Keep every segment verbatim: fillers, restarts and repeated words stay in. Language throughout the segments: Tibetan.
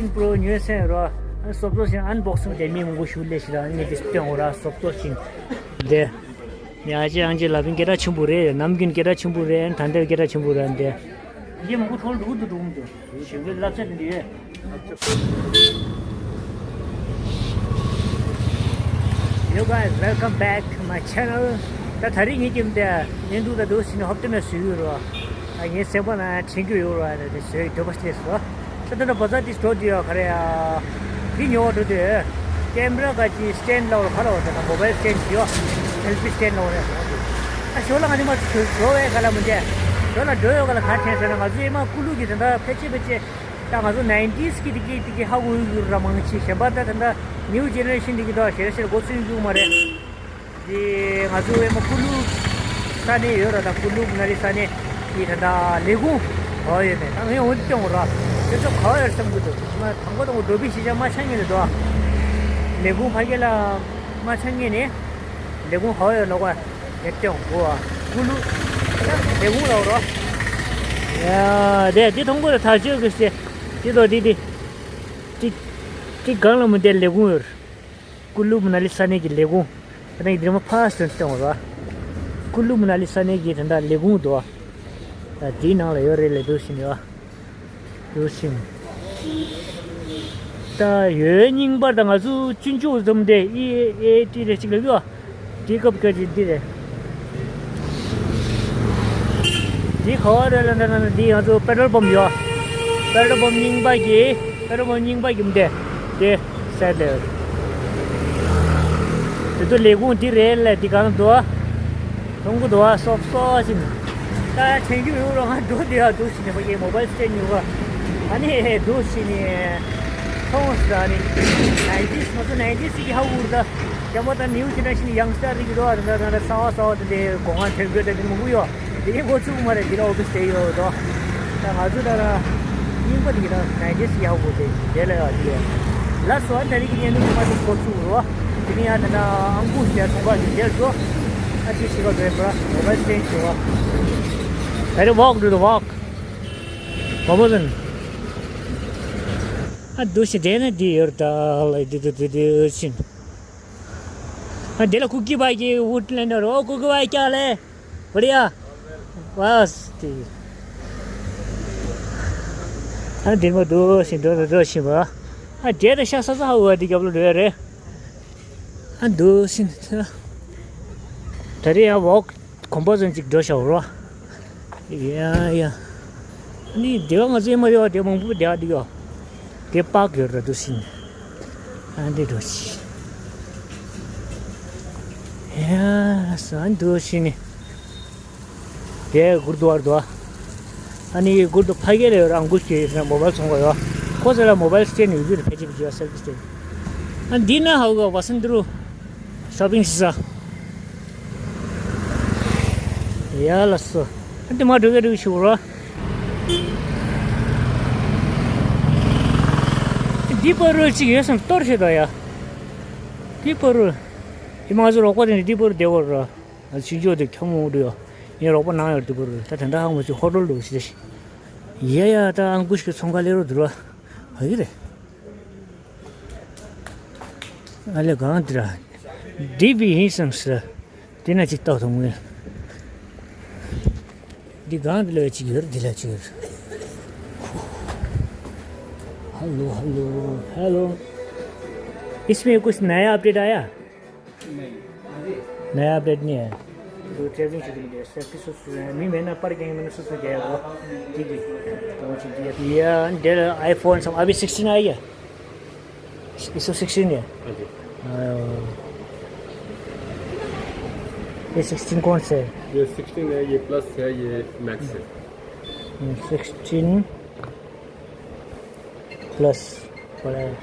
པྲོ་ཉོས་སེ་རོ། སོབ་ཏོ་ཤིང་ཨན་བོག་སིང་དེ་མི་མང་པོ་ཞུ་ལེ་ཞིག་ལ་ནི་དེ་སྟོན་འོ་ར་སོབ་ཏོ་ཤིང་དེ། ཡ་ཅི་ཨང་ཅི་ལ་བིན་སྐད་གྲགས་ཆེན་པོ་རེད། ནམ་རྒྱུན་སྐད་གྲགས་ཆེན་པོ་རེད། ད་འདིར་སྐད་གྲགས་ཆེན་པོ་རེད་འདི། ཡེ་མང་པོ་ཐོལ་འགྲོ་འདུག་འགྲོ་འདུག་ཞིང་ལས་བསླབ་བྱ་འདི་ཡོད། You guys, welcome back to my channel. ད་ད་རིང་ངེད་ཀྱི་འདི་ཉིན་འདུག་ད་འདུག་ཟིན་ཧོབ་ཏེ་མེད་སུ་ཡོད་རོ། ཨ་ངའི་སེམས་པ་ན་དྲན་རྒྱུ་ཡོད་རོ། ཨ་ནི་བཟོས་འདོད་པ་སླེབས་སོ། ད་ལྟ་བ་ཛ་དེ་སྤྲོ་དུ་ཡོད་ག་རེ་ཡ། འདི་ཉོ་བ་འགྲོ་དུས། ཀེམ་ར་ག་ཅི་སི་ཊེན་ཌི་ལ་བར་ག་ལ་བར་ད་ན་མོ་བལ་སི་ཊེན་ཌི་ཡོད། སེལ་ཕི་སི་ཊེན་ཌི་ལ་བར་ཡ། ཨ་ཞོ་ལ་ང་ནི་མ་ཚུ་ཞོ་བའི་ག་ལ་མི་འདྲ། ཞོ་ལ་འགྲོ་ཡོད་ག་ལ་ག་དྲན་ཟེར་ན་ང་ཚོ་ཨེ་མ་ཀུ་ལུ་གི་དེ་འདྲ་ཕལ་ཆེར་ཕལ་ཆེར། ད་ང་ཚོ་ནའིན་ཊི་སི་གི་དེ་གི་དེ་གི་ཧ་གོ་ཡོད་ར་མང་ཆེ་གཞན་པ་ད་ད་ད་ནིའུ་ཇེ་ནེ་རེ་ཤན་དེ་གི་ད་ཞེ་ར་ཞེ་ར་མགོ་ཚོད་ཡོད་མ་རེད། དེ་ང་ཚོ་ཨེ་མ་ཀུ་ལུ་ས་གནས་ཡོད་ར། ད་ཀུ་ལུ་མ་ན་ལི་ས་གནས་དེ་ད་ད་ལས་ཁུངས་ག་པར་ཡོད་མེད་ད་ངས་འོ་དེ་སྟོན་ར། དེ་ཚོ་ག་པར་ཡོད་བསམ་གི་འདུག་མ། དང་པོ་དང་པོ་འགྲོ་བི་ཤེས་བྱ་མ་ཆགས་ངེས་ལ་འདུག་ཨ། ལས་ཁུངས་ཕ་གི་ལ་མ་ཆགས་ངེས་ནས་ལས་ཁུངས་ག་པར་ཡོད་ལོག་པ་དེ་སྟོན་གོ་ཨ། ཀུ་ལུ་ད་ལས་ཁུངས་ལ་འོ་ར། ཡ་དེ་དེ་མཐོང་གོ་ད་ཐག་ཆོད་གི་སེ། དེ་དོ་དེ་དེ། ཅིག་ཅིག་སྒང་ལ་མི་བསྡད་ལས་ཁུངས་ཡོད། ཀུ་ལུ་མ་ན་ལི་ས་གནས་ཀྱི་ལས་ཁུངས། ད་ནི་འདིར་མ་ཕ་སྟོན་སྟོན་བ། ཀུ་ལུ་མ་ན་ལི་ས་གནས་ཀྱི་ད་ལྟ་ལས་ཁུངས་འདུག་བ། ད་དེའི་ནང་ལ་ཡོད་རེད་ལས་འདུག་ཕྱིན་ཡོད། འདུག་ཕྱིན། ད་ཡོད་རྙིང་པ་ད་ང་ཚོ་སྤྱི་འཇུག་འཛོམས་ཏེ་ཨི་ཨེ་ཏི་རེ་གཅིག་ལ་ཡོད། དེའི་སྐབས་སྐད་ཀྱི་འདི་རེད། འདི་ག་བ་རེད་ལ་འདི་ང་ཚོ་པེ་ཊོལ་པམ་ཡོད། པེ་ཊོལ་པམ་རྙིང་པ་གི་པེ་ཊོལ་པམ་རྙིང་པ་གི་འདི་དེ་སེད་ལེ། དེ་ཚོ་ལས་ཁུངས་འདི་རེད་ལ་འདི་གང་འདུག་ཨ། ལྷུང་གི་འདུག་ཨ་སོབ་སོ་ཞིག་ད་ཆེན་རྒྱུ་ཡོད་རུང་ང་འགྲོ་བདེ་ཡ་འདུག་ཞིག་ནས་ཕ་གིའི་མོ་བལ་སི་ཊེན་ཌི་ཉོ་ག་ཨ་ནི་འདུག་ཞིག་ནས་མཐོང་སི་ད་ནི་ནའིན་ཊི་སི་ང་ཚོ་ནའིན་ཊི་སི་གི་ཧ་གོ་གི་རེད་ད། རྒྱ་མོ་དང་ནིའུ་ཇེ་ནེ་རེ་ཤན་ཡང་སི་ཊར་རིགས་རོ་ཨ་ད་ད་ད་གསར་བ་གསར་བ་དེ་འདྲའི་སྒོ་ང་ཐོན་དགོས་ད་དེ་མང་པོ་ཡོད། དེ་གའི་འགོ་ཚུགས་མ་རེད་འདི་ལ་ཨོ་ཕི་སི་དེ་ཡོད་དོ། ད་ང་ཚོ་ད་ད་རྙིང་པ་དེ་གི་ད་ནའིན་ཊི་སི་ཡག་པོ་དེ་དེ་ལ་ཡོད་དེ་ཡོད། ལ་སོ་ཨ་ད་རིག་གི་ཉན་དུ་མ་དེ་འགོ་ཚུགས་རོ། དེ་ནི་ཡང་ད་ད་ཨང་ཀུ་ཤ་ཚོང་པ་དེ་དེར་འགྲོ། ཨ་ཅི་ཞིག་ག་འགྲོ་ཡིན་པ་མོ་བལ་སི་ཊེན་ཌི་ཞུ་བ། Very walk to the walk. What was it? ཨ་འདུག་ཞིག་དེ་ནི་འདི་ཡོད་ད་ལ་འདི་འདི་འདི་འདི་ཕྱིན། ཨ་འདི་ལ་ཀུ་ཀི་བ་གི་ཝུཌ་ལེན་ཌ་རོ། ཨོ་ཀུ་ཀི་བ་ཀྱ་ལེ། བ་རི་ཡ། བ་སི་ཏི། ཨ་འདི་མོ་འདུག་ཞིག་འགྲོ་འགྲོ་འགྲོ་ཞིག་བ། ཨ་འདྲེ་ད་ཤ་ས་ས་ཧ་བ་འདི་རྒྱབ་ལ་འགྲོ་ཡ་རེད། ཨ་འདུག་ཞིག་ད་རེ་ཡ་ཝོག་གོམ་པོ་ཟན་ཅིག་འགྲོ་ཤག་རོ། ཡ་ཡ། ནི་སྡེ་བ་ང་ཚོའི་མ་རེད་བ། སྡེ་མང་པོ་སྡེ་བ་འདུག་ཡོ། དེ་པཱག་ཡོད་ར་འདུག་ཕྱིན། ཨ་འདི་འགྲོ་ཤི། ཡ་ས་འདུག་ཕྱིན་ནི། དེ་གུར་དུ་བར་དུ་ཨ། ཨ་ནི་གུར་དུ་ཕ་གི་ལ་ཡོད་ར་ཨང་ཀུ་ཤི་ཡོད་ན་མོ་བལ་ཚོང་པ་ཡོད། ཁོ་ཚོ་ལ་མོ་བལ་སི་ཊེན་ཌི་ཡོད་རྒྱུ་རེད། ཕལ་ཆེར་ཕལ་ཆེར་སེལ་ཕི་སི་ཊེན་ཌི། ཨ་འདི་ན་ཧ་གོ་བ་སན་དུ་རུ། ཤོ་པིང་ཞིག་ས། ཡ་ལ་སོ། ཨ་དེ་མ་འགྲོ་གི་འགྲོ་གི་ཞུ་རོ། འདི་པ་རོལ་ཅིག་ཡོད་སམ་གཏོར་ཤེས་ད་ཡ། འདི་པ་རོལ། ཡི་མ་ཟུ་རོགས་པ་དེ་ནི་འདི་པ་རོལ་བདེ་བོ་རོ། ཨ་ཆུ་འཇོག་དེ་ཁྱོ་མོ་འགྲོ་ཡོ། ཡིན་རོགས་པ་ནང་ཡོད་འདི་པ་རོལ་ད་དེ་འདྲ་ཧ་མ་ཆུ་ཧོ་ཏོལ་འགྲོ་ཞིག་ཡ་ཡ་ད་ཨང་ཀུ་ཤི་ཚོང་ཁ་ལས་རོ་འདུག་རོ། ཧ་ཡི་རེད། ཨ་ལེ་གང་དེ་ར། འདི་བི་ཡིན་སམ་ཟེར། དེ་ན་ཅིག་ལྟ་ཐོང་ངེ། འདི་གང་དེ་ལ་ཅིག་ཡོད་འདི་ལ་ཅིག་ཡོད། hello hello hello. इसमें कुछ नया अपडेट आया? नहीं। नया अपडेट नहीं है। तो ट्रैवलिंग शुरू नहीं है। सर किस उस में मैंने पर गैंग मैंने सोच गया वो। ठीक है। तो वो चीज़ ये। ये अंदर आईफोन सब अभी सिक्सटीन आई है। इसो सिक्सटीन है। हाँ जी। ये सिक्सटीन कौन सा है? ये सिक्सटीन है, ये प्लस है, ये मैक्स है। सिक्सटीन प्लस बड़ा है।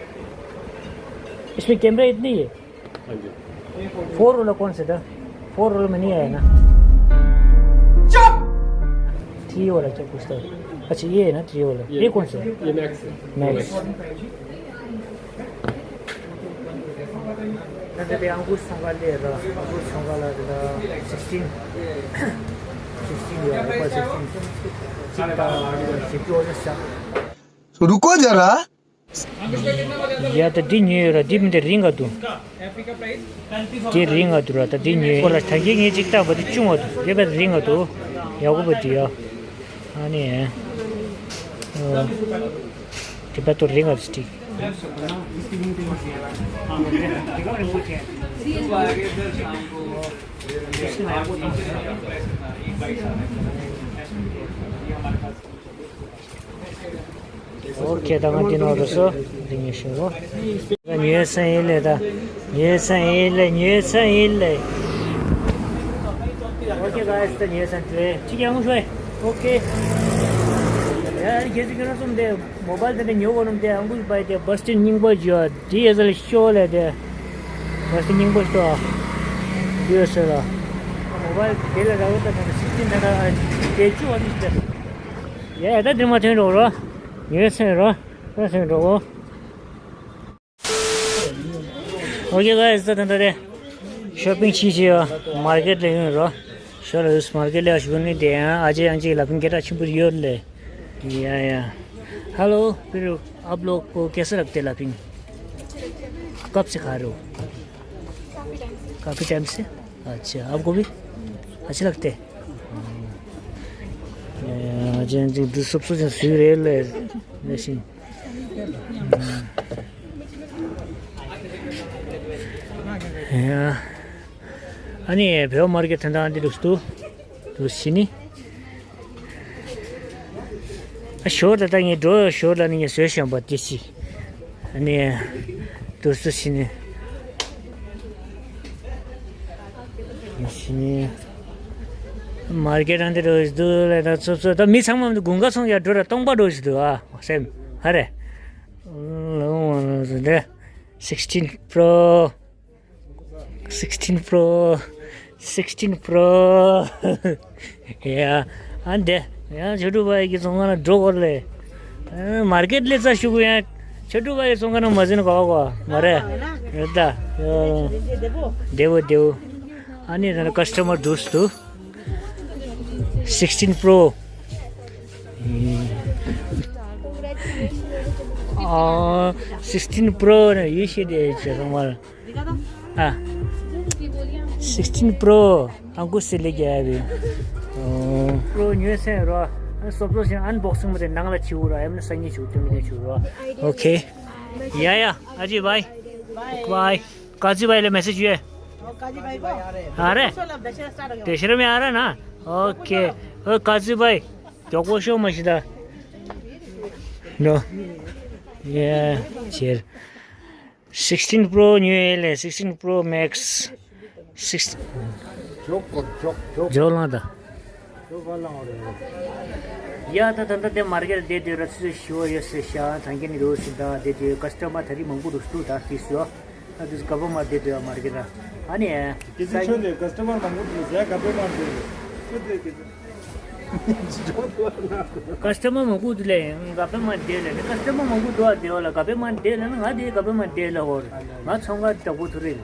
इसमें कैमरा इतनी है। हाँ जी। फोर वाला कौन सा था? फोर वाला में नहीं आया ना। थ्री वाला क्या कुछ था? अच्छा, ये है ना थ्री वाला। ये कौन सा है? ये मैक्स है। मैक्स। ད་ལྟ་དེ་ཨང་ཀུ་ཤི་ཚོང་ཁ་ལས་ར། ཨང་ཀུ་ཤི་ཚོང་ཁ་ལ་དེ་ད་སིགསི་ཊིན། སིགསི་ཊིན་ཡོད་རེད་པ། སིགསི་ཊིན་གཅིག་དང་ཞིབ་ཀྱི་འོ་ཇ་ཤ། रुको जरा। ཡ་ད་འདི་ཉོས་ཡོད་ར། འདི་མི་འདི་རིང་ག་འདུག་འདི་རིང་ག་འདུག་ར། ད་འདི་ཉོས་ཁོ་ལ་ད་གིན་ངས་ཅིག་བལྟས་པ་འདི་ཆུང་བ་འདུག་འདི་བས་རིང་ག་འདུག་ཡག་པོ་པ་འདི་ཡ། ཨ་ནི་ཨ། འདི་བས་ཏོ་རིང་ག་འདུག་སྟེ། ཨོ་ཁེ། ད་ང་འདི་ནང་རུ་སོ། འདི་ངས་ཤེས་གོ། ཉོས་ས་ཡིན་ལེ་ད། ཉོས་ས་ཡིན་ལེ། ཉོས་ས་ཡིན་ལེ། ཨོ་ཁེ་གྷའི་སི། ད་ཉོས་ས་འདྲ་ཅིག་ཡང་ཤོད། ཨོ་ཁེ། ཡ་ཁྱེད་ཚོ་ཁྱོད་རང་གསུམ་དེ་མོ་བལ་དེ་འདྲ་ཉོ་དགོས་ནམ་དེ་ཨང་ཀུ་པའི་དེ་བ་སྟི་རྙིང་པ་ཅིག་ཡོད། དེ་ཡ་ས་ལ་ཤོག་ལེ་དེ། བ་སྟི་རྙིང་པ་ཞིག་འདུག་ཨ། དེ་ཡོད་ས་ལ། མོ་བལ་དེ་ལ་ར་བ་ད་ད་སིག་སྟིན་ད་ད་དེ་བཅུ་བ་དེ་ཞིག་དེ། ཡ་ད་དེ་མ་ཐོན་འགྲོ་རོ། ཉོས་ས་ཡིན་རོ། ད་ཐོན་འགྲོ་གོ། ཨོ་ཁེ་གྷའི་སི། ད་ད་ད་དེ་ཤོ་པིང་བྱེད་བྱེད་ཡོད། མར་ཀེ་ཊི་ལ་ཡོང་རོ། ཤོ་ལ་ཡོད། མར་ཀེ་ཊི་ལ་ཞུ་ནི་དེ་ཡང་ཨ་ཅེ་ཡང་ཅིག་ལ་ཕིང་སྐད་གྲགས་ཆེན་པོ་ཡོད་ལེ། ཡ་ཡ། हेलो, फिर आप लोग को कैसे लगते लाफिंग? कब से खा रहे हो? काफ़ी टाइम से। अच्छा, आपको भी अच्छे लगते हैं? ཡ་ཅན་ཅིག་འདི་སོབ་སོབ་ཅན་སུས་རེད་ལེ་ལེ་ཤིང་། ཡ། ཨ་ནི་བོད་མར་ཀེ་ཊི་ད་ལྟ་འདི་འདུག་སྟུ། འདུག་ཤི་ནི། ཨ་ཞོར་ད་ལྟ་ངས་འགྲོ་ཞོར་ལ་ནི་ངས་བཟོས་བཞག་པ་དེ་ཅིག་ཨ་ནི། འདུག་སྟུ་ཤི་ནི། ཤི་ནི། མར་ཀེ་ཊི་འདི་འགྲོ་ཞིག་འདུག་ལེ། ད་ཚོ་ཚོ་ད་མི་ཚང་མ་དགུན་ཁ་སོང་ཡ་འགྲོ་ར་སྟོང་པ་འགྲོ་ཞིག་འདུག་ཨ། སེམས་ཧ་རེ། སིག་སྟིན་པྲོ། སིག་སྟིན་པྲོ། སིག་སྟིན་པྲོ། ཡ། ཨ་འདི་ཡང་ཆོས་དྲུག་པ་ཡི་གི་ཚོང་ཁང་ལ་འགྲོ་དགོས་ལེ། ཨ་མར་ཀེ་ཊི་ལེ་ཙ་ཞུ་གུ་ཡང་ཆོས་དྲུག་པ་ཡི་ཚོང་ཁང་ན་མ་ཟིན་གོ་གོ་མ་རེད། རེད་ད། བདེ་བོ་བདེ་བོ། ཨ་ནི་ད་ཀ་སི་ཊ་མར་འདུག་སྟུ། སིག་སྟིན་པྲོ། ཨ་སིག་སྟིན་པྲོ་ནས་ཡེ་ཤེས་དེ་ཆེ་ཚང་མར། ཨ། སིག་སྟིན་པྲོ། ཨང་ཀུ་སི་ལེ་གི་ཨ་བི། པྲོ་ཉོས་སེ་རོ། སོབ་སོབ་ཞིག་ཨན་བོག་སིང་མ་དེ་ནང་ལ་བྱེད་འུ་རོ། ཨེམ་ན་སང་ཉིན་བྱེད་འུ་སྟོན་གི་བྱེད་འུ་རོ། ཨོ་ཁེ། ཡ་ཡ། ཨ་ཅེ་བྷའི། བྷའི། ཀ་ཙི་བྷའི་ལ་མེ་སེ་ཇི་ཡོད། ཨ་རེ། དེ་ཤེར་མེ་ཨ་ར་ན། ཨོ་ཁེ། ཨོ་ཀ་ཙི་བྷའི། མགྱོགས་པོ་ཤོག་མ་ཤི་ད། ནོ། ཡ། ཆེར། སིག་སྟིན་པྲོ་ཉོས་ཡོད་ལེ། སིག་སྟིན་པྲོ་མེག་སི། སིག་ཇོག་གོ་ཇོག་ཇོག་ཇོག་ལང་ད། ཇོག་ག་ལང་རེད། ཡ་ད་ད་ད་དེ་མར་ཀེ་ཊི་བསྡད་དུས་ར་ཚོད་ཤི་བ་ཡོད་ཟེར་ཤ་ཐང་ཀེ་ནི་རོ་སི་ད་བསྡད་དུས་ཀ་སི་ཊ་མར་ད་རི་མང་པོ་འདུག་སྟུ་ད་ཏི་སུ་ཡོ། ད་དུས་ག་པ་མར་བསྡད་དུས་མར་ཀེ་ཊི་ར། ཨ་ནི། ཀེ་ཏི་ཆོད་དེ་ཀ་སི་ཊ་མར་མང་པོ་འདུག་ཟེར་ག་པ་མར་བསྡད་རེད། ཀ་སི་ཊ་མར་མང་པོ་འདུག་ལེ། ག་པ་མར་བསྡད་ལེ། ཀ་སི་ཊ་མར་མང་པོ་འདུག་ཨ་དེ་བ་ལ་ག་པ་མར་བསྡད་ལེ་ན་ང་དེ་ག་པ་མར་བསྡད་ལེ་ཧོར། ང་ཚོང་ཁང་དྲག་པོ་ཐུ་རེད།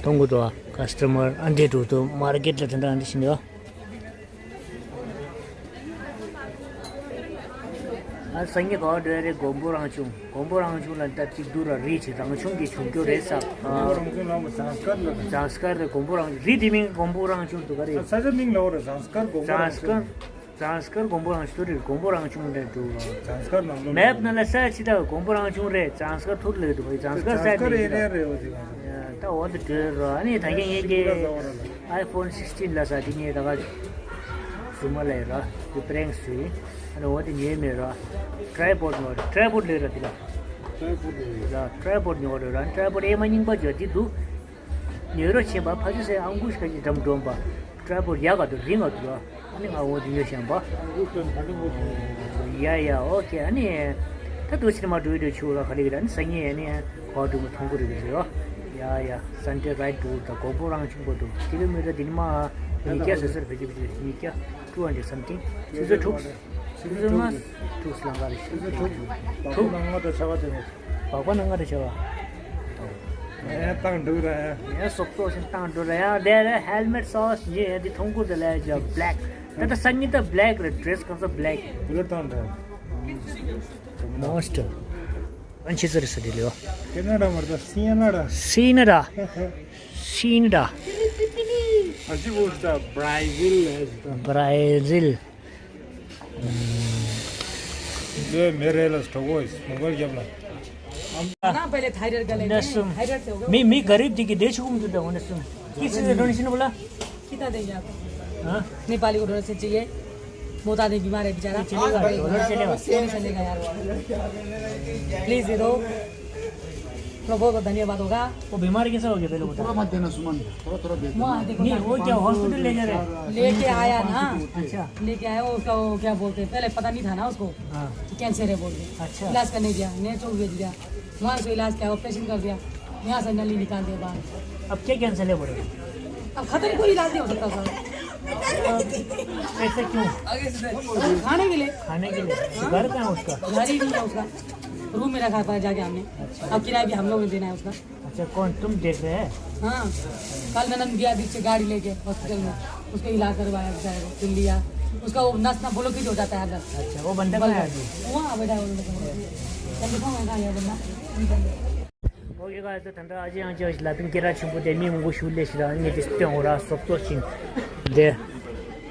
མཐོང་གི་འདུག་ཨ། ཀ་སི་ཊ་མར་ཨ་འདྲས་འགྲོ་འདུག་མར་ཀེ་ཊི་ལ་དེ་འདྲ་ཨ་འདྲས་ཕྱིན་ཡོད། ཨ་སང་ཉིན་ག་པར་འགྲོ་ཡ་རེད། མགོན་པོ་རང་བྱུང་། མགོན་པོ་རང་བྱུང་ལ་ད་གཅིག་བསྡུར་ར་རི་ཆེ་རང་བྱུང་གི་བྱུང་རྒྱུ་རེད་ས། མགོན་པོ་རང་བྱུང་ལ་ཟངས་དཀར་ལ། ཟངས་དཀར་རེད། མགོན་པོ་རང་རི་དེ་མིང་མགོན་པོ་རང་བྱུང་འདུག་ག་རེད། ས་ཆ་མིང་ལ་འོ་རེད། ཟངས་དཀར་མགོན་པོ་རང་བྱུང་། ཟངས་དཀར་མགོན་པོ་རང་བྱུང་རེད། མགོན་པོ་རང་བྱུང་རེད་འདུག་ཟངས་དཀར་ནང་ལོགས་མེབ་ནང་ལ་ས་ཆེ་ད་མགོན་པོ་རང་བྱུང་རེད། ཟངས་དཀར་ཐུར་ལེགས་འདུག་ཟངས་དཀར་ས་ཟངས་དཀར་མིང་ཨེ་རེད་རེད་འོ་དེ་ག་ད་འོ་དེ་བྲོས་རོ། ཨ་ནི་ད་གིན་ངེད་ཀྱི་ཨའི་ཕོན་སིག་སི་ཊིན་ལ་ས་དེ་ངས་ད་ག་ཟུ་མ་ལས་ར་དེ་པྲེང་སུ་ཡིན། ཨ་ནི་འོ་དེ་ཉོས་མེད་ར། ཊྲའི་པོཌ་ནོ་ཊྲའི་པོཌ་ལས་ར་དེ་ལ། ཊྲའི་པོཌ་ལས་ར། ཊྲའི་པོཌ་ཉོ་ར། ཊྲའི་པོཌ་ཨེ་མ་རྙིང་པ་ཇོ་དེ་འདུག་ཉོས་རོགས་བྱེད་པ་ཕ་ཆུ་སའི་ཨང་ཀུ་ཤ་གི་འགྲམ་འགྲོམ་པ། ཊྲའི་པོཌ་ཡག་ག་འདུག་རིང་ག་འདུག་ར། ཨ་ནི་ང་འོ་དེ་ཉོས་བཞག་པ། ཨང་ཀུ་ཤ་ག་འདུག་ཡ་ཡ་ཨོ་ཁེ། ཨ་ནི་ད་དུ་ཕྱིར་མ་འགྲོ་ཡི་འགྲོ་ཆུ་ལ་ག་ལེ་གི་ད་ནི་སང་ཉིན་ཨ་ནི་གོ་འགྲོ་མ་མཐོང་གི་རེད་གི་ཟེར་ཡོ། ཡ་ཡ་སན་ཌེ་རའི་ཌི་ཊུར་ད་མགོན་པོ་རང་བྱུང་པོ་འདུག་ཀི་ལོ་མི་ཊར་དེ་ནི་མ་ཉིས་བརྒྱ་ཟེར་ཟེར་བེད་སྤྱོད་བེད་སྤྱོད་ཉིས་བརྒྱ། ཊུ་ཧན་ཌེ་ཌི་སམ་ཐིང་། ཆུ་ཚོད་དྲུག་ཆུ་ཚོད་ལྔ་དྲུག་ལང་ག་རེད། ཆུ་ཚོད་དྲུག་ད་དྲུག་ནང་ང་ད་ཆ་བ་དེ་རེད། བག་པ་ནང་ང་དེ་བྱ་བ། ཨེ་བཏང་འདུག་ར། ཨེ་སོག་སོག་ཞིག་བཏང་འདུག་ར། ཡང་དེ་རེད། ཧེལ་མེཊ་སོགས་ཉིད་ཡ་དེ་མཐོང་གི་འདུག་ལས་ཀྱི་བྷི་ལེག་ད་ལྟ་སང་ཉིན་ད་བྷེ་ལེག་རེད། ཌི་རེ་སི་གང་ས་བྷེ་ལེག། བྷེ་ལེག་དང་འདྲ། མོན་སི་ཊར། ཨན་ཆི་ཟེར་ས་དེ་ལེའོ། ཁེ་ན་ཌ་མ་རེད། ད་སི་ན་ཌ། སི་ན་ཌ། སི་ན་ཌ། ཨ་ཅི་བོ་ད་བྷ་ར་ཟིལ་ལ་ད། བྷ་ར་ཟིལ། ལོས་མེ་རེ་ལ་སྤྲོ་གོས་མོ་གལ་རྒྱབ་ལ། ना पहले थायराइड का लेते हैं, थायराइड से होगा। मैं मैं गरीब जी की देश को मुझे होने सुन। किस चीज से डोनेशन बोला? कितना देंगे आपको? हाँ? नेपाली को डोनेशन चाहिए, बहुत आदमी बीमार है बेचारा। चलेगा, डॉलर चलेगा। वो नहीं चलेगा यार, प्लीज दे दो। थोड़ा बहुत धन्यवाद होगा। वो बीमार कैसा हो गया पहले बता। पूरा मत देना सुमन, थोड़ा थोड़ा दे। वहाँ देखो नहीं, ना, वो क्या हॉस्पिटल ले जा रहे हैं? लेके आया ना। अच्छा। लेके आया, वो उसका वो क्या बोलते हैं, पहले पता नहीं था ना उसको। हाँ। कैंसर है बोल के। अच्छा। इलाज करने गया, नेचुरल भेज दिया। वहाँ से इलाज किया, ऑपरेशन कर दिया। यहाँ से नली निकाल दिया बाहर। अब क्या कैंसर है बोले? अब खत्म, कोई इलाज नहीं हो सकता सर। ऐसे क्यों? खाने के लिए। खाने के लिए? घर कहाँ है उसका? घर ही नहीं है उसका। रूम में रखा था जाके हमने। अच्छा। अब किराया भी हम लोग ने देना है उसका। अच्छा, कौन तुम देख रहे हैं? हाँ, कल ननद गया बीच से गाड़ी लेके हॉस्पिटल में, उसका इलाज करवाया बेचारे को, फिर लिया। उसका वो नस ना ब्लॉकेज हो जाता है अंदर। अच्छा, वो बंदा कहाँ है अभी? वहाँ बैठा है वो लोग। कल दिखाऊंगा कहाँ है बंदा। ཨོ་ཡེ་ག་ད་ད་ལྟ་ཨ་ཅེ་ཨང་ཅེ་ལ་པིན་སྐད་གྲགས་ཆེན་པོ་དེ་མི་མང་པོ་ཞུ་ལས་ཤི་ར་ངས་དེ་སྟོན་འོ་ར་སོབ་སོ་ཤིན་དེ་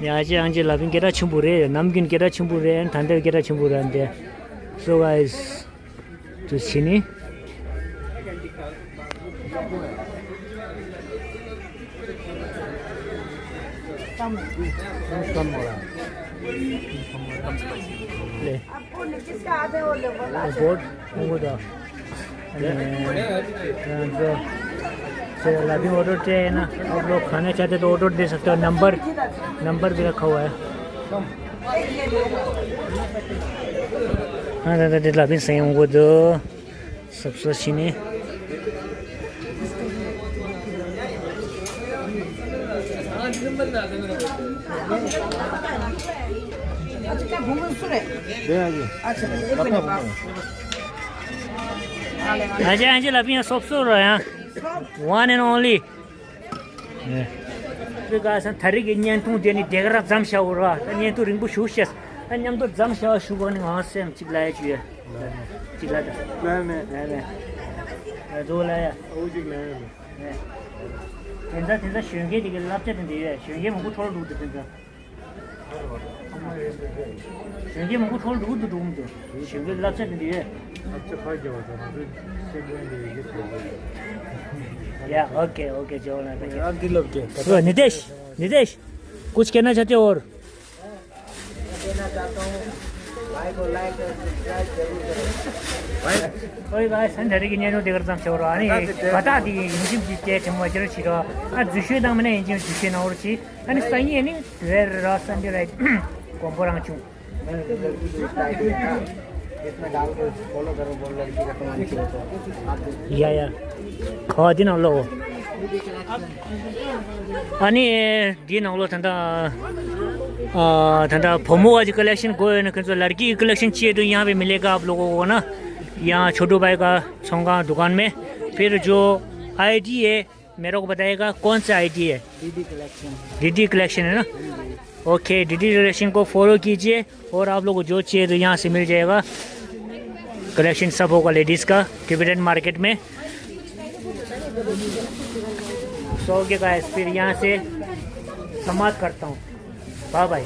ནས་ཨ་ཅེ་ཨང་ཅེ་ལ་པིན་སྐད་གྲགས་ཆེན་པོ་རེད། ནམ་རྒྱུན་སྐད་གྲགས་ཆེན་པོ་རེད། ད་ལྟ་སྐད་གྲགས་ཆེན་པོ་རེད་དེ། So guys, དུ་ཕྱིན་ནི། ལེ། बोर्ड, वो तो। हाँ, जो, जो अभी ऑर्डर चाहिए ना, आप लोग खाना चाहते तो ऑर्डर दे सकते हो। नंबर, नंबर भी रखा हुआ है। हाँ, दादा, दिला भी सही होंगे दो। सबसे सीने। अच्छा, क्या घूम सुने? दे आगे। अच्छा, एक मिनट, बाप। ཨ་ཅེ་ཨང་ཅེ་ལ་པིན་སོབ་སོ་ར་ཡང་། One and only. ཨེ། དེ་ག་སང་ད་རེས་ཀྱི་བརྙན་ཐུང་དེ་ནི་དེ་ག་རང་མཚམས་བཞག་འོ་ར། ད་བརྙན་ཐུང་རིང་པོ་ཞུ་ཤེས། ད་མཉམ་དུ་མཚམས་བཞག་ཞུ་བ་ནི་ང་སེམས་གཅིག་ལ་ཡ་ཅུ་ཡ། གཅིག་ལ་ད། ལ་མེ། ལ་མེ། ཨ་ཛོ་ལ་ཡ། ཨོ་གཅིག་ལ་ཡ་མེ། ཨེ། དེ་འདྲ་དེ་འདྲ་གཞོན་སྐྱེས་དེ་གི་བསླབ་བྱ་དེ་འདྲ་ཡོད། གཞོན་སྐྱེས་མང་པོ་འཕྲོ་བརླག་འདུག་དེ་འདྲ། གཞོན་སྐྱེས་མང་པོ་འཕྲོ་བརླག་འདུག་འདུག་འདུག་འདུག་གཞོན་སྐྱེས་བསླབ་བྱ་དེ་འདྲ་ཡོད། अच्छा, खा गया होता ना, फिर से बोल दे, ये खा गया। या, ओके, ओके, जो होना था। आप दिल अब के? तो नितेश, नितेश, कुछ कहना चाहते हो और? भाई, भाई, संजय की न्यानो देकर तम चोर आनी, बता दी, मुझे भी तेरे से मुझे चिरा। आ, जुशे दाम ने इंजन जुशे ना और ची। अनि सही है नहीं, रे रासन दे राइट। कोम्बो रांचू। मैंने तो गलती से टाइप किया ना, इसमें डाल के फॉलो करो, बोल लड़की का कमाल की होता है। आप देखो। या, या। खा दिन लो। अनि दिन लो ठंडा। आ, ठंडा फोमो आज कलेक्शन को है ना, कि जो लड़की की कलेक्शन चाहिए तो यहाँ पे मिलेगा आप लोगों को ना। यहाँ छोटू भाई का सोंगा दुकान में। फिर जो आईडी है, मेरे को बताइएगा कौन सा आईडी है? DD collection. डीडी कलेक्शन है ना? ओके, डीडी कलेक्शन को फॉलो कीजिए और आप लोग को जो चाहिए तो यहाँ से मिल जाएगा। कलेक्शन सब होगा लेडीज का टिबेटन मार्केट में। सो ओके गाइस, फिर यहाँ से समाप्त करता हूँ। Bye bye.